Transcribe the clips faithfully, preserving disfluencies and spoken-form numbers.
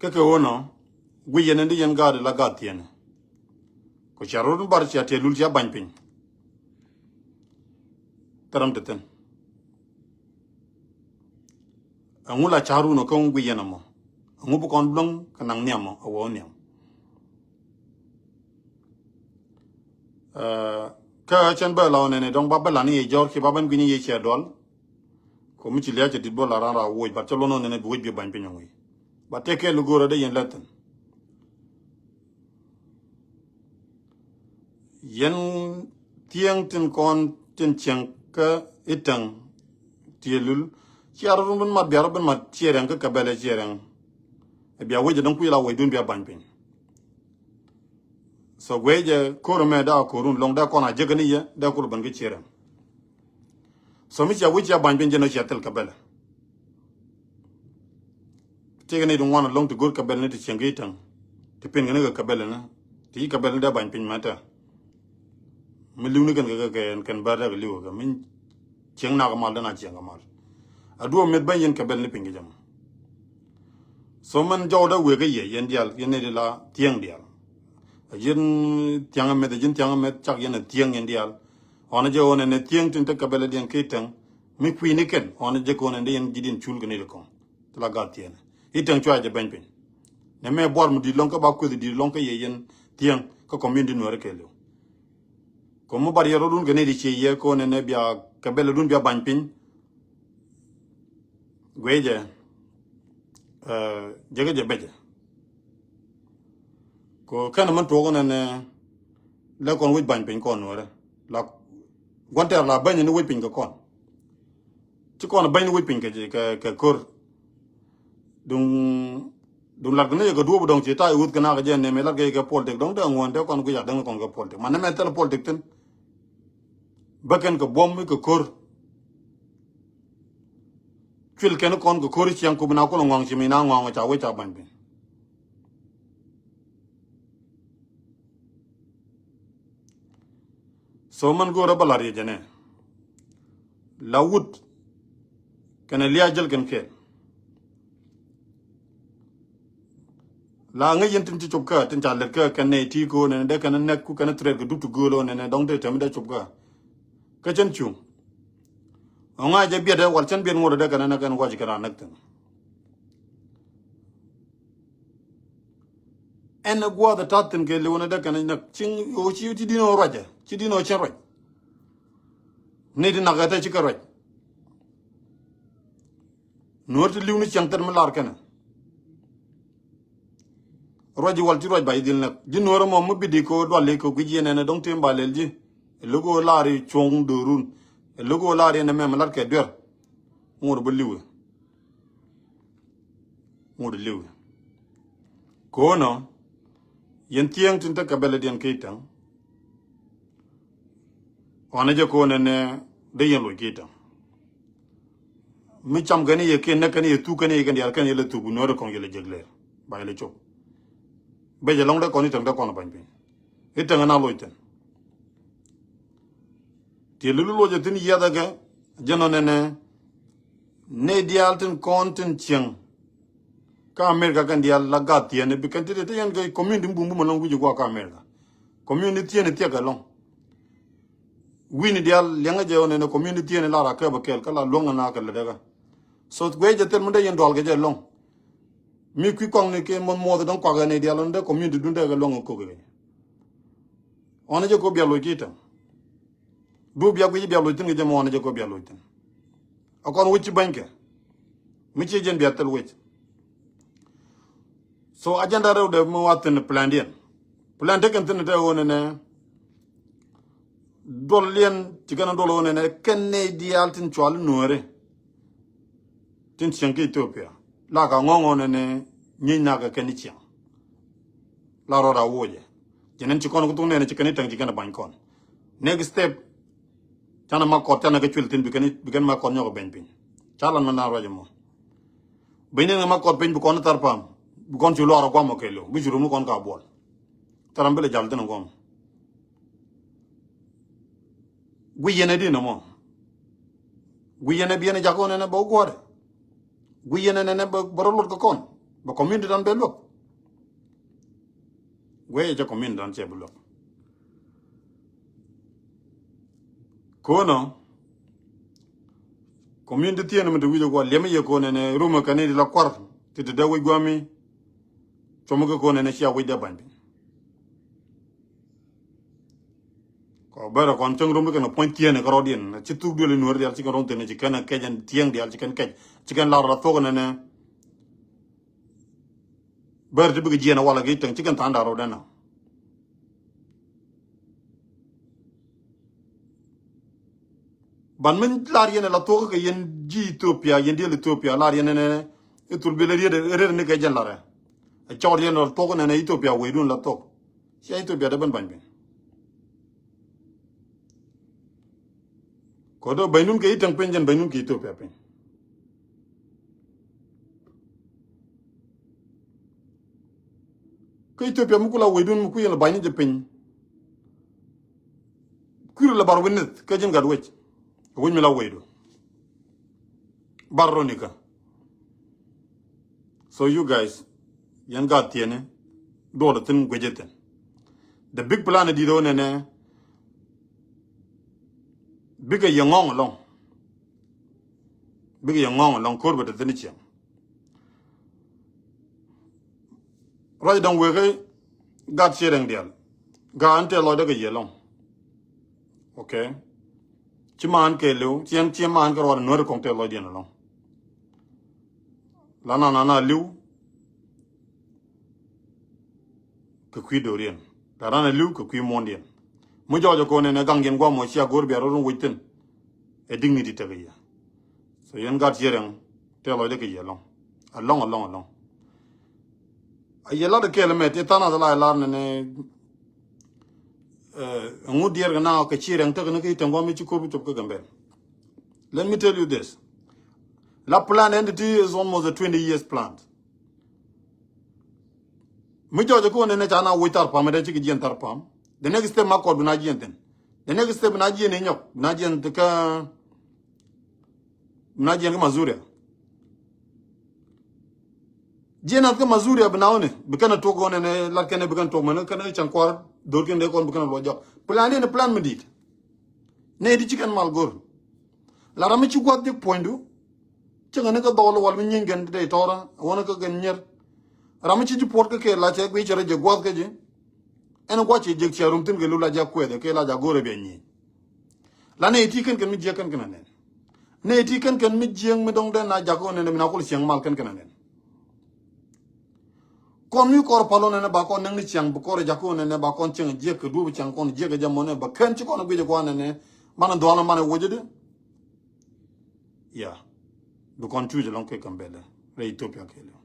Kä kɛ ɣöö nɔ guic yɛn in di yɛn gaat la gaat thieenɛ. Kɔ cia rot in bar cia tiɛɛl lul cia ba̱ny piny. Thil ram te thi̱n. Ɛŋu la ca̱r wun ɔ kä ŋu guic yɛn ɛmɔ? Ɛŋu bi kɔn luäŋ kɛ naŋ nhiam ɔ a wä nhiam? Kä cɛn bä la ɔ nɛnɛ dɔ̱ŋ ba bä la ni yɛ jɔr ki ba bän gui̱ny yɛ ciɛ dual. Kɔ mi ci lia̱a̱ cɛ dit bä la ran ra woc bat cɛ luɔn ɔ nɛnɛ bi wec bi ba̱ny piny ɔ ŋui̱. Bat tëë kɛɛl go̱o̱rä dee yɛn lät thi̱n. Yɛn thieŋ tin kɔn tin cieŋ kä i̱täŋ tiëë lul. Cia rɔ run bin mat bia rɔ bin mat ciɛ rɛŋ kä kɛ bɛlɛ ciɛ rɛŋ. Ɛ bia wec ɛ dɔ̱ŋ kui̱ la wecdun bia ba̱ny piny. So guey jɛ ko̱r ɛmɛ dee a ko̱run lɔŋ dee kɔn a jek ni yɛ dee kul ben kä ciɛ rɛŋ. So mi cia wec cia ba̱ny piny jɛ nɔ cia thil kɛ bɛlɛ. Tëëkɛ ni ti ŋuan ɛlɔ̱ŋ ti go̱r kɛ bɛl ni ti cieŋ kɛ i̱täŋ. Ti pin kɛ ni kɛ kɛ bɛl ni ti ci kɛ bɛl ni dee ba̱ny piny mɛ tɛ. Mi li̱w ni kɛn kɛ kɛ kɛn bär dee kɛ li̱w kɛ mi cieŋ nak mal dee na cieŋ kɛ mal. A duɔ̱ɔ̱p meth bäny yɛn kɛ bɛl ni piny kɛ jɛ mɔ. So mɛn jɔw dee wëë kä yɛ yɛn diaal yɛn ni di la thieŋ diaal. A ji̱n thiaŋ meth a ji̱n thiaŋ meth cak yɛn a thieŋ yɛn diaal. Ɣɔn a jɛ ɣɔn ɛn a thieŋ tin te kɛ bɛl a diɛn kɛ i̱täŋ. Mi kui̱ni kɛn ɣɔn a jɛ kɛ ɣɔn ɛn di yɛn ji̱ diɛn cul kɛ ni di kɔŋ. Ti la gat thieenɛ i̱täŋ cua jɛ bɛny piny. Nɛ mɛ buar mi di̱t lɔŋ kä ba kueth di̱t lɔŋ kä yɛ yɛn thieŋ kä community nuɛɛri kɛɛliw. Kɔ mi bar yɛ rɔdun kɛ ni di cie yɛ kɛ ɣɔn ɛn a bia kɛ bɛl a dun bia ba̱ny piny. Guey jɛ jɛ kä jɛ bɛcɛ. Kɔ kɛn mɛn tuɔk nɛnɛ lɛ kɔn wec ba̱ny piny kɔn nuɔrɛ la guantɛr la bäny ni wec piny kɛ kɔn. Ci kɔn bäny ni wec piny kɛ kɛ kɛ ko̱r. Duŋ duŋ lat kɛ ni yɛ kɛ duɔ̱p dɔŋ ci tay wuth kɛ nak kɛ jɛ nɛmɛ lat kɛ yɛ kɛ politik dɔŋ dee ŋuɔ̱n dee kɔn guic a däŋ kɔn kɛ politik man nɛmɛ thil politik thin. Bä kɛn kɛ buɔm mi kɛ ko̱r. Cuil kɛn kɔn kɛ ko̱r ciɛŋ kup na kulɛ ŋɔ̱ŋ ci mi na ŋɔ̱ŋ ca wec ca ba̱ny piny. So mɛn go̱o̱rä bä la̱r yɛ jɛnɛ la wut kɛnɛ lia̱a̱ jäl kɛn kɛɛl. La ŋäc yɛn tin ci cop kä tin ca lɛt kä kɛn nɛy ti ko̱o̱n nɛnɛ dee kɛn nɛk ku kɛn threat kɛ dup ti gööl ɣän nɛnɛ dɔ̱ŋ tëë tɛm dee cop kä. Kä cɛn cuŋ ɣän ŋa̱c jɛ biɛt dee wal cɛn biɛt ŋot dee kɛn nɛk kɛn gua̱c kɛn raan näk thi̱n. Ɛn ɛ gua̱a̱th ɛ ta̱th thi̱n kɛ liw ɛn ɛ dee kɛn ɛ näk ciŋ ɣöö ci ti di̱n ɣöö ruacɛ ci di̱n ɣöö cɛn ruac. Ni ti nak ɛ te ci kɛ ruac. Nuɔ̱ɔ̱r ti li̱w ni ciɛŋ thil mi lar kɛnɛ. Ruac ji̱ wal ci ruac ba ji̱ dhil näk ji̱ nuɔ̱ɔ̱r ɛmɔ mi bidi kɛ ɣöö dual i̱ kɛ guic yɛn ɛn ɛ dɔ̱ŋ tëë ba lɛl ji̱. Ɛ lo̱k ɣöö lar i̱ cuɔ̱ŋ do̱run. Ɛ lo̱k ɣöö lar yɛn ɛmɛ mi lat kɛ duer. Ŋot bä li̱wɛ. Ŋot li̱wɛ. Ko̱o̱nɔ yɛn thieŋ tin te kɛ bɛlɛ diɛn kɛ i̱täŋ. Ɣɔn ɛ jɛ ko̱o̱nɛ nɛ dee yɛn loc kɛ i̱täŋ. Mi cam kɛn i̱ yɛ kiɛn nɛ kɛn i̱ yɛ thuk kɛn i̱ yɛ kɛn diaal kɛn yɛ lɛ thuk bi nuɔ̱ɔ̱ri kɔŋ yɛ lɛ jek lɛr. Ba yɛ lɛ cop. Bɛ jɛ lɔŋ dee kɔn i̱täŋ dee kɔn ɛ ba̱ny piny. I̱täŋ ɛ na loc thi̱n. Ti lulu luɔcɛ thi̱n yiathɛ kɛ jɛn ɔ nɛnɛ. Nɛy diaal tin kɔn tin cieŋ. Kä America kɛn diaal la gat thieenɛ bi kɛn ti ti yɛn kɛ community mi bum bum ɛlɔŋ wi̱c ɛ gua̱a̱k kä America. Community thieenɛ thiɛk ɛlɔŋ. Wi̱ni diaal liɛŋɛ jɛ ɔ nɛnɛ community thieenɛ la ra kɛp ɛ kɛɛl kä la luäŋ ɛ na kɛ lɛ dɛkä. So guiɛ jɛ thil mi dee yɛn dual kɛ jɛ ɛlɔŋ. Mi kui̱ kɔŋni kɛ muɔth muɔth dɔ̱ŋ kuak ɛ nɛy diaal ɔ ni dee community dun dee kɛ luäŋ ɛ kok ɛ kɛ. Ɣɔn jɛ kɔ bia loc ki i̱täŋ. Du bia guic bia loc thi̱n kɛ jɛ mɔ ɣɔn jɛ kɔ bia loc thi̱n. A kɔn wec ci bänykɛ. Mi ci jɛn bia thil wec. So agenda rɛw dee mi wa thi̱n plan diɛn. Plan tekɛn thi̱n te ɣöö nɛnɛ. Duɔl liɛn ci kɛn duɔl ɣöö nɛnɛ kɛn nɛy diaal tin cual nuɔ̱ɔ̱ri. Tin cieŋ kä Ethiopia la ka ŋɔ̱ŋ ɣöö nɛnɛ nyieny nak kɛ kɛn i̱ cieŋ. La rɔɔd a wocɛ jɛ nɛn ci kɔn ku thuk nɛn ci kɛn i̱ täŋ ci kɛn i̱ ba̱ny kɔn. Next step canɛ ma kɔt canɛ kɛ cuil thi̱n bi kɛn bi kɛn ma kɔt nyɔk kɛ beny piny. Ca lan ma na ruac ɛmɔ. Beny nɛn kɛ ma kɔt piny bi kɔn i̱ thar pam bi kɔn cu luaar ɔ guam ɔ kɛɛliw bi cu rum i̱ kɔn ka buɔl. Thar am bi lɛ jal thi̱n ɔ guam. Guic yɛn ɛ di̱n ɛmɔ. Guic yɛn ɛ biɛn ɛ jak ɣöö nɛnɛ bɛ wä guɔ̱ɔ̱rɛ. Guic yɛn ɛ nɛnɛ bɛ rɔ lot kɛ kɔn. Bɛ community dan bɛ luäk. Wee jɛ community dan cɛ bi luäk. Ko̱nɔ community thieen mi ti wi̱c ɛ guɔ liɛm i̱ yɛ ko̱nɛ nɛ rumä kɛn i̱ ti la kuar ti ti dee wi̱c guami. Cuɔmä kɛ ko̱nɛ nɛ cia wi̱c dee ba̱ny piny. Kɔ bɛrɛ kɔn cäŋ rom kɛn puɔ̱ny thieen kɛ rɔɔdiɛn ci thuk duël i̱ nuɔ̱r diaal ci kɛn rɔ̱ŋ thieen ci kɛn kɛc ɛn tieŋ diaal ci kɛn kɛc ci kɛn lar la thok nɛnɛ. Bɛrɛ ti bikɛ jiɛn walɛ kɛ i̱ täŋ ci kɛn tha̱a̱ŋ da̱r rɔɔdɛn na. Ban min lar yɛn la thok kɛ yɛn ji̱ Ethiopia yɛn diɛl Ethiopia lar yɛn nɛnɛ. I̱ thul bi lɛ riet riet ni kɛ jɛn larɛ. Ɛ cɔɔr yɛn la thok nɛnɛ Ethiopia wecdun la thok. Cia Ethiopia dee ben ba̱ny piny. Kɛ dee ba̱nydun kɛ i̱ täŋ piny jɛn ba̱nydun kɛ Ethiopia piny. Kä Ethiopia mi ku la wecdun mi ku yɛn la ba̱ny ni jɛ piny. Kui̱r la bar wi̱nith kä ji̱n gat wec. Wec mi la wecdu. Bar roni kä. So you guys, yɛn gat thieni duɔl thi̱n guecä thi̱n. The big plan di̱t ɣän ɛnɛ bikɛ yɛ ŋɔ̱ŋ ɛlɔ̱ŋ. Bikɛ yɛ ŋɔ̱ŋ ɛlɔ̱ŋ ko̱r bɛ te thi̱n cieŋ. Ruac dɔ̱ŋ wëë kä gat ciɛ rɛŋ diaal. Gat ɛn tëë lɔcdä kɛ yiëë lɔ̱ŋ. Okay. Ci maan kɛɛliw ciɛn ciɛ maan kɛ ruac nuääri kɔŋ tëë lɔcdiɛn ɛlɔ̱ŋ. La na na na li̱w kɛ kui̱ do̱riɛn. La ran a li̱w kɛ kui̱ muɔ̱ndiɛn. Mi jɔɔcɛ ko̱n ɛn ɛ gaŋ yɛn guamɔ cia go̱r bia rot in wec thi̱n. Ɛ dignity tekɛ yɛ. So yɛn gat ciɛ rɛŋ tëë lɔcdä kɛ yiëë lɔ̱ŋ. Ɛlɔ̱ŋ ɛlɔ̱ŋ ɛlɔ̱ŋ. A yɛ lat kɛɛl mɛ ti than ath la lar nɛnɛ. Ɛŋu diɛɛr kɛ na kɛ ci rɛŋ tek ni kä i̱ tɛŋ guam i̱ ci ko̱r bi cop kä Gambɛl. Let me tell you this. La plan entity is almost a twenty years plan. Mi jɔɔcɛ kä wä nɛnɛ ca na woc thar pam ɛ dee cikɛ jiɛn thar pam. The next step ma kɔt bi na jiɛn thin. The next step bi na jiɛn inyɔk bi na jiɛn kä bi na jiɛn kä Mazuria. Jiɛn ath kä Mazuria bi na wä ni bi kɛn a tuɔk wä nɛnɛ lat kɛn bi kɛn tuɔk mɛn kɛn caŋ kuar dhor kɛn dee kɔn bi kɛn a luɔ jɔk. Plan ni plan mi di̱i̱t. Nɛ di ci kɛn mal go̱r. La ram mi ci gua̱th jek puɔ̱nydu. Cieŋɛ ni kä dhɔl wal mi nyieeny kɛn ti dee tɔrä a wä ni kä kɛn nyier. Ram mi ci ji̱ puɔt kä kɛ la cɛ guic cɛ rɔ jek gua̱th kä ji̱. Ɛn gua̱c cɛ jek cia rum thi̱n kɛ lu la jak kuɛth kɛ la jak go̱r ɛ bia nyieeny. La nɛ iti kɛn kɛn mi jiek kɛn kɛn a nɛn. Nɛ iti kɛn kɛn mi jiek mi dɔŋ dɛn na jak kɛ wä nɛn mi na kul cieŋ mal kɛn kɛn a nɛn. Kɔn mi kɔr pal ɣän ɛnɛ ba kɔn näk ni ciaŋ bi kɔr jak ɣän ɛnɛ ba kɔn cieŋ jiɛk kɛ duɔ̱p ciaŋ kɔn jiɛk kɛ jɛ mɔnɛ ba kɛn ci kɔn guic ɛ gua̱n ɛnɛ. Manɛ dhual manɛ wecä di. Ya bi kɔn cuc ɛlɔŋ kɛ Gambɛl rɛy Ethiopia kɛ liw.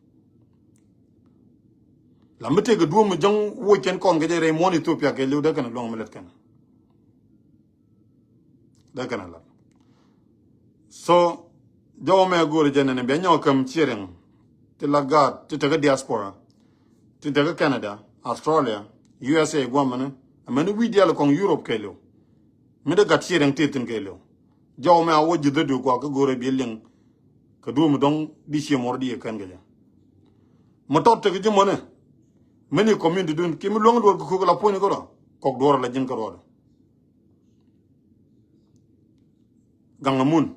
La mi tëëk kɛ duɔ̱p mi jäŋ woc kɛn kɔn kɛ jɛ rɛy muɔ̱n Ethiopia kɛ liw dee kɛn luɔ̱ŋ mi lät kɛn. Dee kɛn a lat. So jɔwä mɛ go̱o̱ri jɛ nɛn bia nyɔk käm ciɛ riɛŋ ti la gaat ti tekä diaspora ti tekä Canada, Australia, U S A guamɛni. Amäni wi̱i̱ diaal kɔŋ Europe kɛɛliw. Mi dee gat ciɛ riɛŋ ti thi̱n kɛɛliw. Jɔwä mɛ a wä ji̱ dhädu kua kä go̱o̱rɛ bi liŋ. Kɛ duɔ̱ɔ̱m dɔ̱ŋ di ciɛ muɔr di yɛ kɛn kɛ jɛ. Mi tɔt tek ji̱ mɔnɛ. Mini community dun ki mi luäŋ duɔl kɛ kuk la puɔ̱ny kärɔ. Kɔk duɔrɛ la ji̱n kärɔɔdɛ. Gaŋ amun.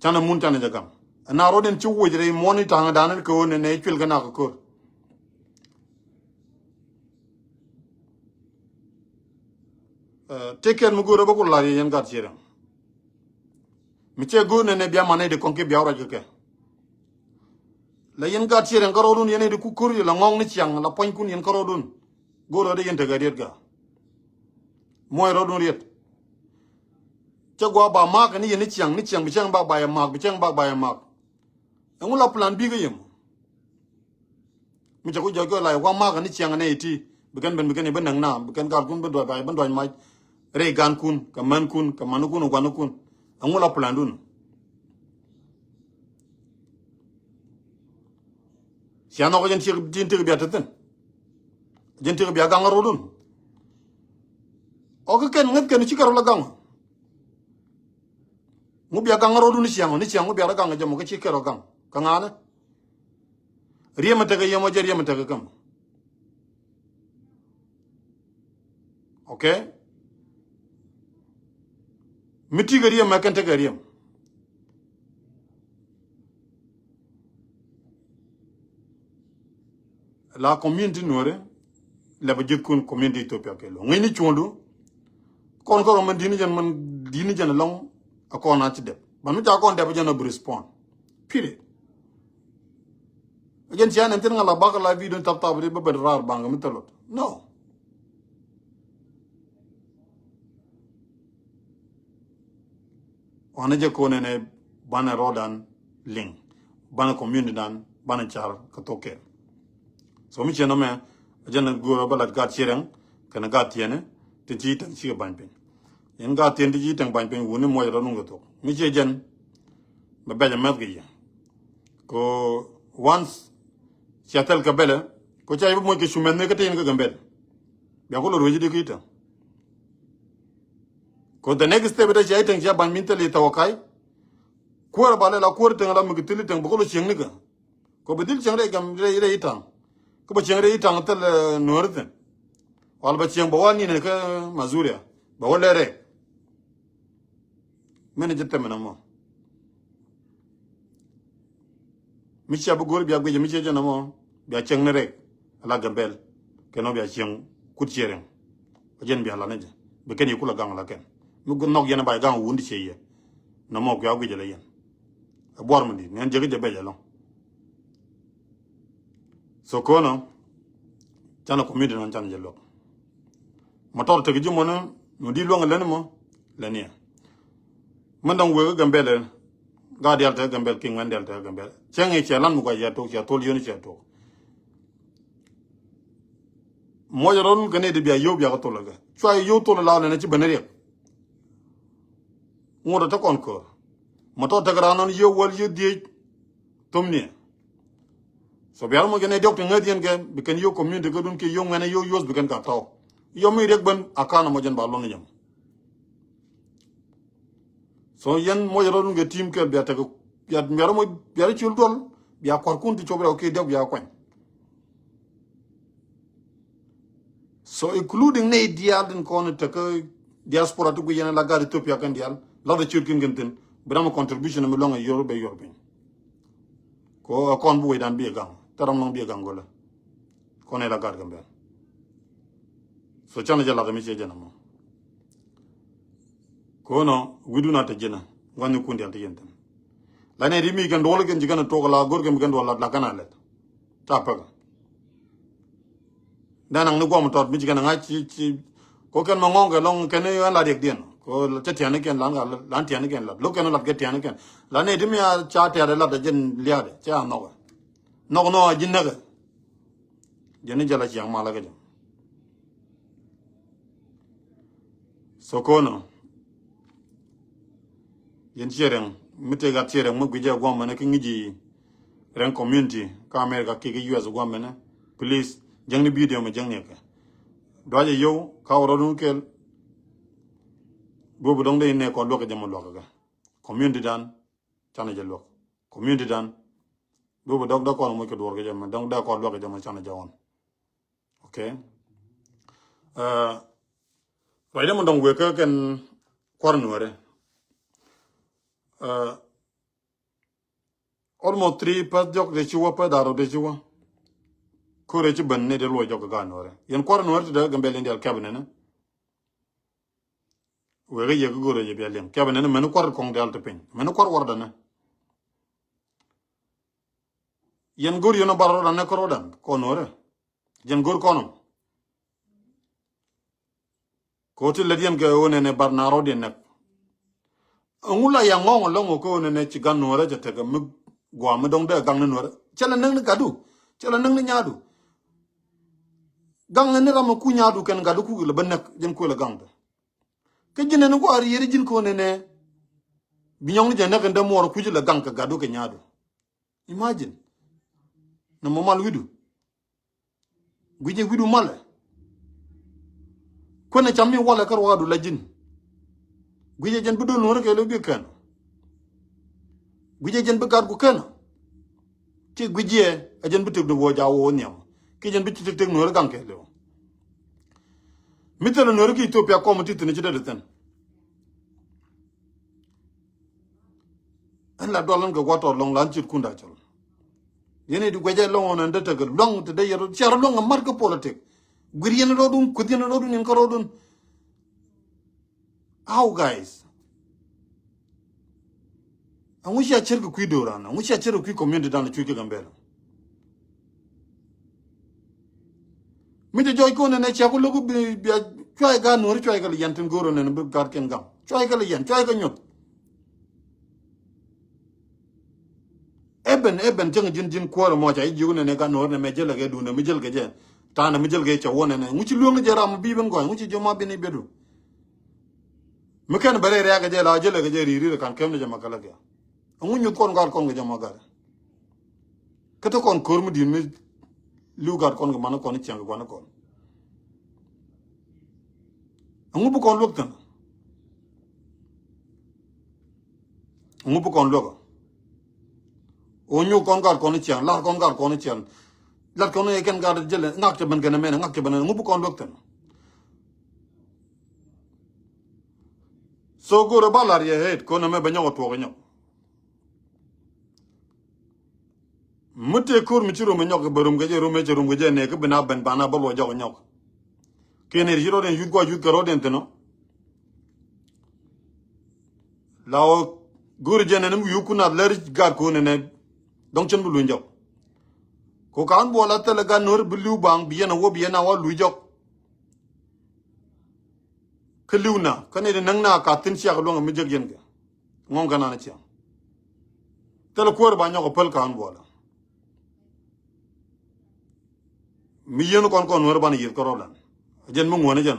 Canɛ mun canɛ jɛ gaŋ. Ɛn a rɔɔd in ci woc rɛy muɔ̱ɔ̱n i̱ ta̱a̱ŋ da̱a̱n in kɛ ɣöö nɛnɛ i̱ cuil kɛ nak kɛ ko̱r. Ɛ, tëë kɛn mi go̱o̱rä bä ku lar yɛ yɛn gat ciɛ rɛŋ. Mi cɛ go̱o̱r nɛnɛ bia manɛ di kɔn ki bia ruac kɛ kɛ. La yɛn gat ciɛ rɛŋ kärɔɔdun yɛn ɛ di ku ko̱r yɛ la ŋɔŋ ni ciaŋ la puɔ̱nykun yɛn kärɔɔdun. Go̱o̱rä di yɛn tekɛ riet ga. Muɔ̱ɔ̱ny rɔɔdun riet. Cä gua̱a̱ ba ma̱a̱k ni yɛn ni ciaŋ ni ciaŋ bi cäŋ bak ba yɛ ma̱a̱k bi cäŋ bak ba yɛ ma̱a̱k. Ɛŋu la plan bi kä yɛm. Mi cɛ ku jɔc kɛ la yɛ gua̱a̱ ma̱a̱k ni ciaŋ ni iti bi kɛn ben bi kɛn yɛ ben näŋ na bi kɛn gatkun ben duac ba yɛ ben duac mac. Rɛy gankun kɛ mänkun kɛ manikun kɛ guanikun. Ɛŋu la plan dun. Cia nhɔk jɛn ciek tin tëk bia te thi̱n. Jɛn tëk bia gaŋ rɔɔdun. Ɔ kä kɛn ŋäth kɛn ci kɛ rɔ la gaŋ. Ŋu bia gaŋ rɔɔdun ni ciaŋ ni ciaŋ ŋu bia rɔ gaŋ jɛ mɔ kä ci kɛ rɔ gaŋ. Kä ŋa̱a̱nä. Riɛm a tekɛ yɛm a jɛ riɛm a tekɛ käm. Okay? Mi ti kɛ riɛm mɛ kɛn tekɛ riɛm. La community Nuɔri lɛ bɛ ji̱thkun community Ethiopia kɛ lo̱ŋ. Ŋäcni cuɔ̱ndu kɔn kärɔ mɛn di̱t ni jɛn mɛn di̱t ni jɛn ɛlɔ̱ŋ a kɔn a ci dɛp. Ban mi ca kɔn dɛp a jɛn a bi respond. Period. A jɛn cia nɛn thin ŋa la bak la video tap tap ri bä ben raar baŋ mi thilot. No. Wanɛ jɛ konɛ nɛ banɛ rɔɔdan liŋ, banɛ community dan banɛ car kä thok kɛl. So mi ciɛ nɔmɛ a jɛn go̱o̱r a bä lat gaat ciɛ rɛŋ kɛnɛ gaat tiɛnɛ ti ci tɛŋ cikɛ ba̱ny piny. Yɛn gaat tiɛn ti ci tɛŋ ba̱ny piny wuni muɔc rɔ nuŋ kɛ thok mi ciɛ jɛn bɛ bɛc a mɛth kɛ yɛ. Ko once cia thɛl kɛ bɛlɛ ko ca yɛ bä muɔc kɛ cumɛn ni kä ti yɛn kä Gambɛl. Bia ku lɔ ruec di ki tɛŋ. Ko the next step ita cia iteŋ cia ba̱ny min thil itaw akai. Kuäär ba lɛ la kuäär teŋ la mi ki thil iteŋ bä kolo cieŋ ni kä. Ko bä dhil cieŋ rɛy gam rɛy rɛy itaŋ. Kä bä cieŋ rɛy itaŋ thil nuäär thin. Wal bä cieŋ bä wal ni ne kä Mazuria bä wal lɛ rɛy. Mɛn jɛ thɛmɛ na mɔ. Mi cia bi go̱o̱r bia guic mi cia jɛ na mɔ bia cieŋ ni rɛy. Ala Gambɛl kɛn ɔ bia cieŋ kut cie rɛŋ. Ɔ jɛn bia la ni jɛ bi kɛn yi kula gaŋ la kɛn mi gu nhɔk yɛn ba gaŋ wun di cie yɛ. Na mɔ kuya guic la yɛn. Ɛ buar mi di nɛn jɛ ki jɛ bɛ jɛ lɔŋ. So kono canɛ community nɔn canɛ jɛ luɔk. Ma tɔr tek ji̱ mɔnä nu di luɔŋ lɛn mɔ lɛn yɛ. Mɛn dɔŋ wek Gambɛl ɛ gaa dial te Gambɛl kiŋ wɛn dial te Gambɛl cɛŋ i̱ cɛ lan mi gua yɛ tok cɛ thol yoni cɛ tok. Muɔc rɔl kɛ ni di bia yow bia kɛ thol kɛ cua yow thol la lɛn ci ben riɛk. Ŋot a te kɔn kör ma tɔ tek ran nɔn yow wäl yow dhiec. Thom ni. So biar mo kene diok te ŋäth yɛn kɛ bi kɛn yo community kä dun kiɛ yo ŋɛn yo yos bi kɛn ka tɔw. Yo mi riek ben a kan mo jɛn ba lon yɛm. So yɛn mo jɛ rɔ dun kɛ team kɛ bia tek bia bia mo bia cul duɔl bia kɔr kun ti cop rɛ okay diok bia kwany. So including ne dial din kɔn te kä diaspora ti gui yɛn la gat Ethiopia kɛn dial la the church kin kin tin bi ram contribution mi lɔŋ a yor be yor piny. Ko kɔn bu wei dan bi gaŋ te ram lɔŋ bi gaŋ gole. Kɔn ila gat Gambɛl. So canɛ jɛ lat mi cɛ jɛ na mɔ. Kono widu na te jɛ na ŋuan ni kun dial ti yɛn tin. La ne ri mi kɛn duɔl kɛn jikan tok la gor kɛn kɛn duɔl la la kana let. Ta pɛk. Dɛn naŋ ni guɔm tɔt mi ci kɛn ŋa̱c ci ci ko kɛn ma ŋɔŋ kɛ lɔŋ kɛn ni ɣän la riɛk diɛn ko cɛ tiɛn ni kɛn lan ka lan tiɛn ni kɛn lat lo kɛn lat kɛ tiɛn ni kɛn lan ni ti mi a ca tɛɛr lat a jɛn liaadɛ cɛ a nhɔkɛ. Nhɔk nɔ a ji̱ näkɛ. Jɛn ni jɛ la ciaŋ malä kɛ jɛ. So kono yɛn ciɛ rɛŋ mi tëë gat ciɛ rɛŋ mi gui̱cɛ guɔmɛnɛ ki ŋi̱ci rɛŋ community kä America kiɛ ki U S guɔmɛnɛ. Please jäŋni video mɛ jäŋni kɛ duacɛ yio̱w ka wä rɔdun kɛl. Duɔ̱p dɔŋ dee inɛ kɔn luäk kɛ jɛ mɛ luäk kɛ community dan. Canɛ jɛ luäk community dan. Duɔ̱p dɔk dee kɔn muc kɛ duɔr kɛ jɛ mɛ dɔŋ dee kɔn luäk kɛ jɛ mɛ canɛ jɛ ɣɔn. Okay. Ruacdä mi dɔ̱ŋ wëë kä kɛn kua̱r nuäärä. Almost three päth jɔk dee ci wä päth da̱r rɔ dee ci wä. Ko̱rɛ ci ben ni dee luɔc jɔk kɛ gaat nuäärä yɛn kua̱r nuäärä ti dee Gambɛl in dial cabinet ni. Wëë kä yɛ kä go̱rɛ jɛ bia liŋ cabinet ni mɛn kua̱r kɔŋ dial ti piny mɛn kua̱r warda ni. Yɛn go̱r yɛn ɔ bar rɔdan nɛ kärɔdan kɔn nuɔrɛ. Jɛn go̱r kɔn ɔ. Kɛ ɣöö ti lät yɛn kɛ ɣöö nɛnɛ bar na rɔdiɛn nɛk. Ɛŋu la ya ŋɔŋ ɛlɔŋ ɔ kɛ ɣöö nɛnɛ ci gan nuɔrɛ cɛ tekɛ mi gua̱a̱ mi dɔ̱ŋ dee gaŋ ni nuɔrɛ cɛ lɛ näk ni gatdu. Cɛ lɛ näk ni nyaadu. Gaŋ ni ram ɛ ku nyaadu kɛn gatdu kuk ilɛ bä nɛk jɛn kuël ɛ gaŋ dɛ. Kä ji̱n ɛn gua̱a̱r yɛri ji̱n kɛ ɣöö nɛnɛ. Bi nyɔŋni jɛ nɛk ɛn dee muɔɔr kuc ilɛ gaŋ kɛ gatdu kɛ nyaadu. Imagine. Nɔmɔ mal wi̱du. Gui̱cɛ wi̱du malɛ. Kuänɛ cam mi walɛ kä ruaadu la ji̱n. Gui̱cɛ jɛn bi do̱l nuɔ̱ɔ̱ri kɛ lo̱c bi kɛn. Gui̱cɛ jɛn bi gat ku kɛn. Ci guic yɛ, ɛ jɛn bi tëk di wuɔ jaw wä nhiam. Ki jɛn bi ci tëk tëk nuɔri gaŋ kɛ liw. Mi thilɛ nuɔri ki Ethiopia kɔm ti thin ci dee di thin. Ɛn la dual ɛn kɛ gua̱ tɔt lɔŋ lan cit kun da cɔl. Yɛn i̱ di guɛcɛ lɔŋ ɔn ɛn dee tekɛ luaŋ ti dee yɛr ciar luaŋ ɛ mat kä politik. Guir yɛn rɔɔdun, kuth yɛn rɔɔdun, yɛn kä rɔɔdun. How, guys? Ɛŋu cia cir kɛ kui̱ do̱ran, ɛŋu cia cir kɛ kui̱ community dan cuc kɛ Gambela? Mi jɛ jɔc kɔn ɛn ɛ cia ku lo̱k bi, bia cuay gan nuɔri cuay kɛ lɛ yɛn tin go̱o̱r ɛn ɛn bi gat kɛn gam. Cuay kɛ lɛ yɛn, cuay kɛ nyuɔth. Eben, eben cäŋ ji̱n, ji̱n kuäärä mɔ ca ji̱ jiök nɛnɛ gan nuɔr nɛ mɛ jälɛ kɛ duundɛ mi jäl kɛ jɛ. Ta̱a̱ndɛ mi jäl kɛ cɛ wä nɛnɛ. Ŋu ci lueŋ jɛ ram mi bi ben gɔ̱a̱ny, ŋu ci jiö ma bi ni bedu. Mi kɛn bɛ rɛy rɛ̈ɛ̈k kɛ jɛ la jälɛ kɛ jɛ ri̱i̱ ri̱i̱ kan kɛm ni jɛ ma kälä kɛ. Ŋu nyuth kɔn gat kɔn kɛ jɛ ma gat. Kä te kɔn ko̱r mi di̱i̱t mi li̱w gat kɔn kɛ man kɔn i̱ ciaŋ kɛ gua̱n kɔn. Ɛŋu bi kɔn luäk thi̱n? Ɛŋu bi kɔn luäk? Ɣöö nyuuk kɔn gat kɔn i̱ ciaŋ, lar kɔn gat kɔn i̱ ciaŋ. Lat kɔn i̱ kɛn gat jälɛ ŋak cɛ ben kɛn ɛmɛn, ŋak cɛ ben ɛŋu bi kɔn luäk thi̱n? So go̱o̱rɛ ba lar yɛ hate kɔn ɛmɛ bɛ nyɔk ɛ tuɔɔk ɛ nyɔk. Mi tëë ko̱r mi ci rom ɛ nyɔk, bɛ rom kɛ jɛ, rom ɛ cɛ rom kɛ jɛ nɛ kä bi na ben bana bä luɔ jɔk ɛ nyɔk. Kɛn ɛ ci rɔɔdɛn yuth kua yuth kɛ rɔɔdɛn thi̱n ɔ. La ɣöö go̱o̱ri jɛ nɛn mi wi̱i̱ kun a lɛr gaat ko̱n nɛnɛ dɔ̱ŋ cin bi luny jɔk. Ko ka̱n buɔl a thilɛ gaat no̱r bi li̱w baŋ bi yɛn a wä bi yɛn a wä luny jɔk. Kä li̱w na kä nɛy di näŋ na ka thi̱n ciak luäŋ mi jek yɛn kɛ. Ŋɔŋ kɛ nan ciaŋ. Thilɛ kuäär ba nyɔk a päl ka̱n buɔl a. Mi yien kɔn kɔn nuɛr ban yieth kä rɔlan. Jɛn mi ŋuɔni jɛn.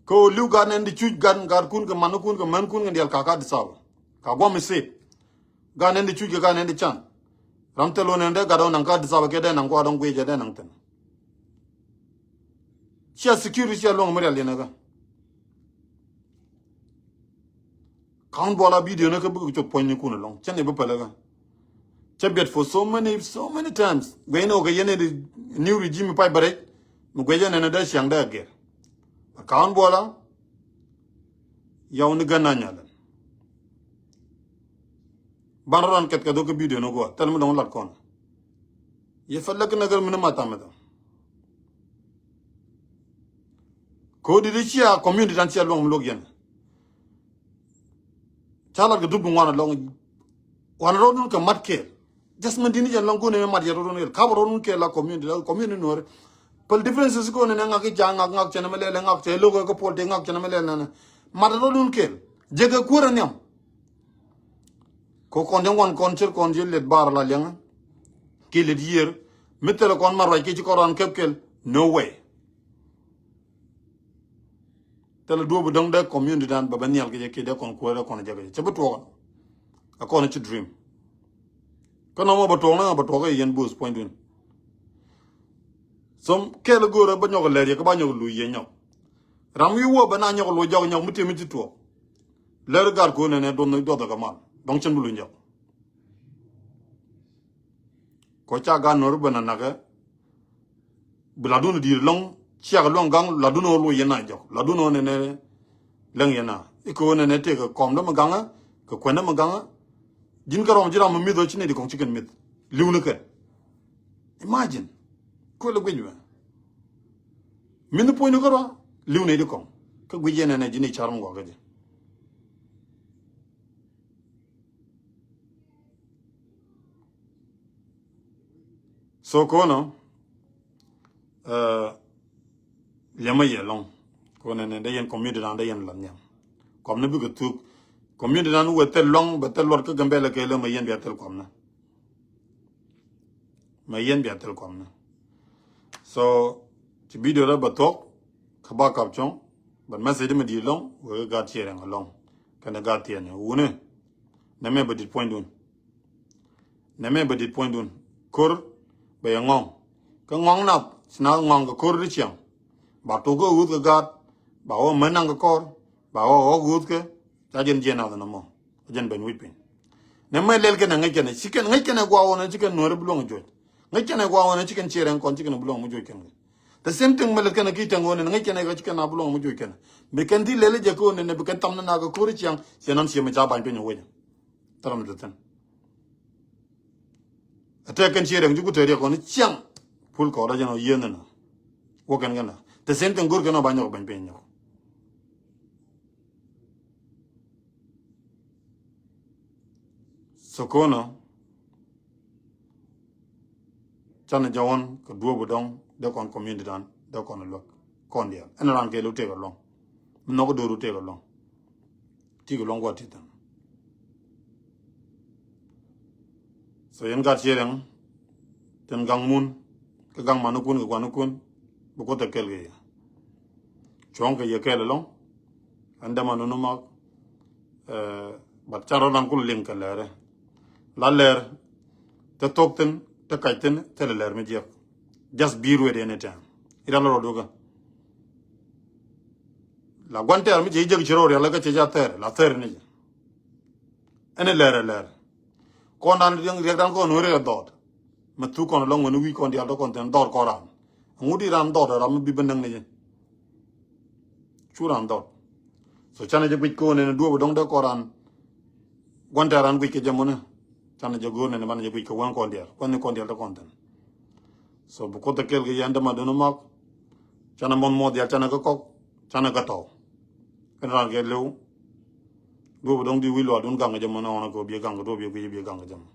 Kä ɣöö li̱w gat nɛn di cuc gat, gat kun kɛ man kun kɛ män kun kɛ dial ka ka disaba. Ka guam mi sip. Gat nɛn di cuc kɛ gat nɛn di can. Ram thil wä nɛn dee gat ɔ naŋ ka disaba kɛ dee naŋ kua dɔŋ guic jɛ dee naŋ thin. Cia security cia luɔŋ mi rial yɛn ɛ kä. Ka̱n buɔl a video ni kä bikɛ cop puɔ̱ny ni kun ɛlɔ̱ŋ. Cɛ ni bi pɛlɛ kä. Cɛ biɛt for so many, so many times. Guɛy ni wä kɛ yɛn ni di new regime pay bɛ rɛc. Mi guɛc ɛn ɛn dee ciaŋ dee agɛr. Ka̱n buɔl a. Yaw ni gän na nyalɛ. Ban rɔ ran kɛt kɛ dhok kä video ni gua. Thɛl mi dɔŋ lat kɔn. Yɛ fɛ lɛk ni gɛr mi ni ma thamɛ dhɔ. Kɛ wä di di cia community dan cia luɔŋ mi luɔk yɛn. Ca lat kɛ dup bi ŋuan alɔŋ. Wan rɔɔdun kɛ mat kɛɛl. Just mɛn dini jɛn lɔŋ kun ni mat yɛ rɔɔdun kɛɛl. Kap rɔɔdun kɛɛl la community, la community nuɔri. Pɛl differences kun ni ŋak i̱ ca ŋak, ŋak cɛn mɛ lɛl, ŋak cɛ lo̱k kɛ pol te ŋak cɛn mɛ lɛl nɛnɛ. Mat rɔɔdun kɛɛl. Jɛ kɛ kuäär aniam. Kɛ kɔn jɛ ŋuan kɔn cir kɔn jɛ let bar la liɛŋä. Ki let yiër. Mi thilɛ kɔn ma ruac ki ci kɔn ran kɛp kɛl. No way. Thilɛ duɔ̱ɔ̱p bi dɔ̱ŋ dee community dan bɛ bɛ nhial kɛ jɛ ki dee kɔn kuäär dee kɔn jɛ kɛ jɛ. Cɛ bi tuɔɔk. A kɔn ci dream. Kä nɔmɔ bɛ tuɔɔk na bɛ tuɔɔk kɛ yɛn bus puɔ̱nydun. Som kɛl go̱o̱rä bä nyɔk lɛr yɛ kä ba nyɔk luc yɛ nyɔk. Ram wi̱i̱ wä bä na nyɔk luc jɔk nyɔk mi tim mi ci tuɔɔk. Lɛr gar ko̱n nɛnɛ duɔth duɔth kɛ mal dɔŋ cin bi luc nyɔk. Kɔ ca gan nor bä na nakɛ. Bi ladun di̱i̱t lɔŋ ciak luɔŋ gaŋ ladun ɣä luc yɛn na jɔk ladun ɣä nɛnɛ. Läŋ yɛn na ikɛ ɣä nɛnɛ tëëkɛ kɔm dämɛ gaŋä kɛ kuɛn dämɛ gaŋä. Ji̱n kɛ rɔm ji̱ ram mi mith ɣä ci nɛy di kɔŋ ci kɛn mith li̱w ni kɛn. Imagine. Kuël ɛ guic mɛ. Min ni puɔ̱ny ni kärɔa li̱w nɛy di kɔŋ. Kä guic yɛn ɛnɛ ji̱n i̱ car mi gɔaa kä jɛ. So ko̱nɔ, eh, liɛmɛ yɛ lɔŋ. Ko̱nɔ ni dee yɛn community dan dee yɛn lath nhiam. Kɔm ni bikɛ thuk. Community dan wee thil luaŋ bɛ thil luɔt kä Gambɛlɛ kɛ lɛ mɛ yɛn bia thil kɔm ni. Mɛ yɛn bia thil kɔm ni. So ci video rɛ bɛ thuɔk kä ba kap cɔŋ. But message mi di lɔŋ wee gat ciɛ rɛŋ alɔŋ. Kɛn gat thiɛn wuni. Nɛ mɛ bɛ dit puɔ̱nydun. Nɛ mɛ bɛ dit puɔ̱nydun. Ko̱r bɛ yɛ ŋɔŋ. Kä ŋɔŋ nath ci na ŋɔŋ kɛ ko̱r di ciɛŋ. Ba tok kä ɣuth kɛ gat. Ba wä män naŋ kɛ kɔr. Ba wä ɣɔk ɣuth kɛ. Ca jɛn jiɛn nath nɔmɔ. Jɛn ben wi̱c piny. Nɛ mɛ lɛl kɛn ɛ ŋäc kɛn ɛ ci kɛn ŋäc kɛn ɛ gua̱a̱ ɣɔn ɛ ci kɛn nuɔ̱ɔ̱ri bi luɔ̱ŋ joc. Ŋäc kɛn ɛ gua̱a̱ ɣɔn ɛ ci kɛn ciɛ rɛŋ kɔn ci kɛn bi luɔ̱ŋ mi joc kɛn kɛ. The same thing mɛ lɛl kɛn ɛ ki tɛŋ ɣɔn ɛ ŋäc kɛn ɛ ci kɛn a bi luɔ̱ŋ mi joc kɛn ɛ. Bi kɛn di lɛl jɛ kɛ ɣɔn ɛ bi kɛn tham ni nak kɛ ko̱ri ciaŋ ciɛ nan ciɛ mi ca ba̱ny piny ɛ wecɛ. Thɛrɛ mi te thin. Ɛ tɛk kɛn ciɛ rɛŋ ci ku te riɛk kɔn ciaŋ. Pul kɔɔr a jɛn ɔ yieen ni na. Wä kɛn kɛn na. The same thing go̱r kɛn ɔ ba nyɔk ba̱ny piny nyɔk. Sokono. Canɛ jɔwän kɛ duɔ̱ɔ̱p dɔ̱ŋ dee kɔn community dan dee kɔn luäk kɔn diaal ɛn raan kɛɛl wä tëëk ɛlɔ̱ŋ. Mi nhɔk do̱r wä tëëk ɛlɔ̱ŋ. Tëëk ɛlɔ̱ŋ gua̱t ti thin. So yɛn gat ciɛ rɛŋ tin gaŋ mun kɛ gaŋ manikun kɛ guanikun bi kuoth ɛ kɛl kɛ yɛ. Cuɔ̱ŋ kɛ yɛ kɛɛl ɛlɔ̱ŋ. Ɛn dämanun mak. But can rɔ dan kul liŋ kɛ lɛɛrɛ. La lɛɛr te thok thin te kac thin thilɛ lɛɛr mi jiɛk. Just be ready anytime. I̱ ran rɔ dukä. La guan tɛɛr mi cɛ jiɛk ci rɔ rial kä cɛ ja thɛɛr la thɛɛr ni jɛ. Ɛn ilɛɛr ilɛɛr. Kɔn dan riɛk dan kɔn weri ɛ dhɔt. Mɛ thuk kɔn lɔŋ wɛni wi̱i̱ kɔn dial tɔ kɔn thin dhɔr kɔn ran. Ŋut i̱ ran dhɔt ram mi bi bi näŋ ni jɛ. Cu ran dhɔt. So canɛ jɛ guic ko̱n ɛn duɔp dɔŋ dee kɔn ran. Guantɛ ran guic kɛ jɛ muni. Canɛ jɛ go̱o̱r nɛn banɛ jɛ guic kɛ wän kɔn dial kuan ni kɔn dial tɔ kɔn thin. So bi kuoth ɛ kɛl kɛ yɛn däma dun mak. Canɛ mɔth mɔth dial canɛ kä kɔk canɛ kä tɔw. Kɛn ran kɛ lew. Duɔp dɔŋ di wi̱i̱ luaadun gaŋ kɛ jɛ muni ɔnɛ kɛ bi gaŋ kɛ duɔp bi guic bi gaŋ kɛ jɛ muni.